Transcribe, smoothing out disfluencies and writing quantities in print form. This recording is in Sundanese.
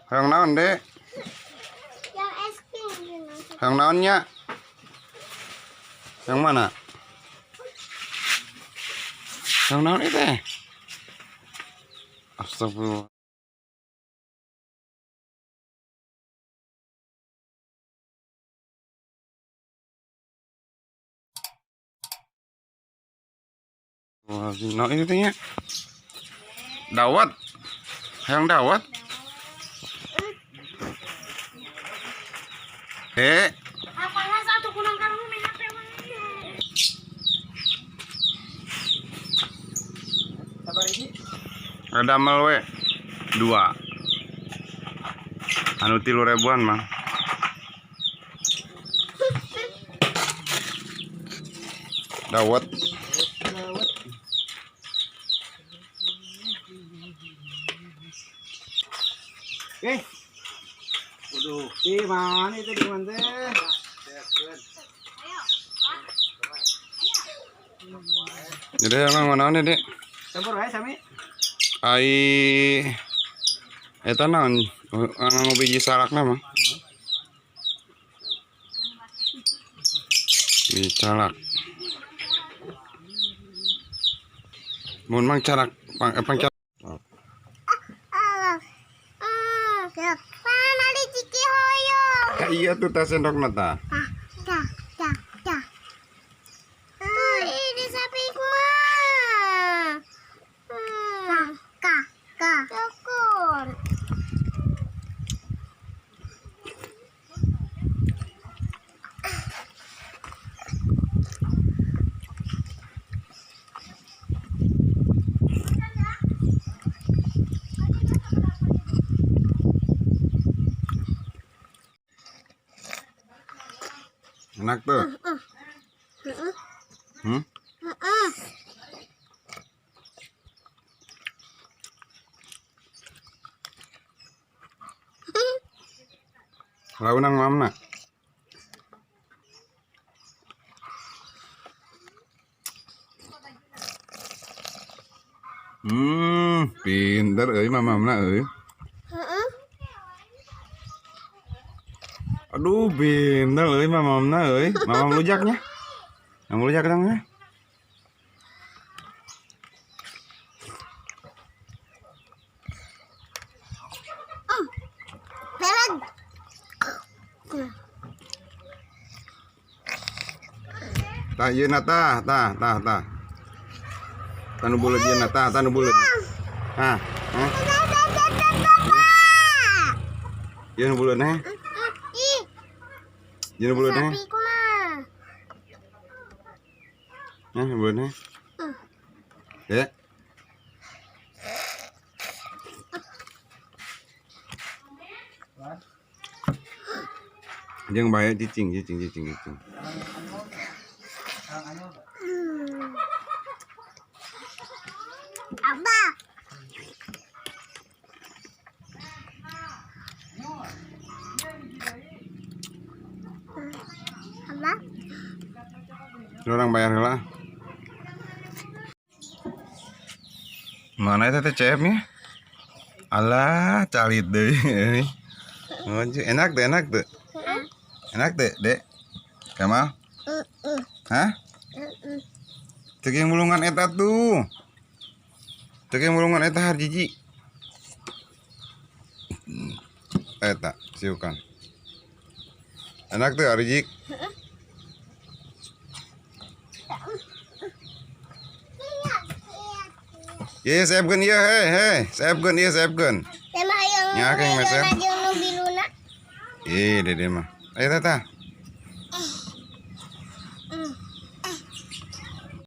Hayang naon, Dek? Yang es krim. Hayang naonnya? Yang mana? Yang naon itu? Astagfirullah. Wah, naon itu teh nya? Dawet. Hayang dawet. Dek, Apalah satu kurang kamu main HP wae. Sabar hiji. Ada we dua. Anu 3 ribuan mah. Dawet. Dawet. Eh. Waduh, di mana itu di mana teh? Jadi emang mana nih, Dek? Campur wae sami. Ai eta naon? Nganggo biji salakna mah. Biji calak. Mun mang calak pang, pang calak. Ah. Ah, mana di ciki hoyong. Iya tuh tas sendokna tah. Ah, dah, dah, dah. Tuh, ini sapi mah. Hmm. Ka, ka. Syukur. Enak tuh. Hmm? Heeh. Launang mamna. Pinter euy mamamna euy. Heeh. Aduh, pinter euy mamamna euy. Mamam lujaknya. Mamam lujak dong ya. Beleg. Tah ieu na tah, tah, tah, tah. Tah nu buleut ieu na tah, tah nu buleut. Hah, hah. Ieu nu buleut heh. Ih, Ieu nu buleut heh. sapi mah. Hah, nu buleut heh. Ya. Wah. Jeung bae cicing, cicing, cicing, cicing. Ang ano? Abah. Abah. Urang bayar heula. Mana eta teh CF-nya? Alah, calit deui. Oh, enak deh, enak tuh. Enak deh, Dek. Kamal? Hah? Cek yang mulungan eta tuh. Cek yang mulungan eta har jiji. Eta, siukan. Enak tuh, Arijik. Iya, seepkeun ieu, hei, hei, seepkeun ieu, seepkeun. Tema yang Ya, keng mesem. jeung nu biluna. Ih, dede mah. Ayo tata.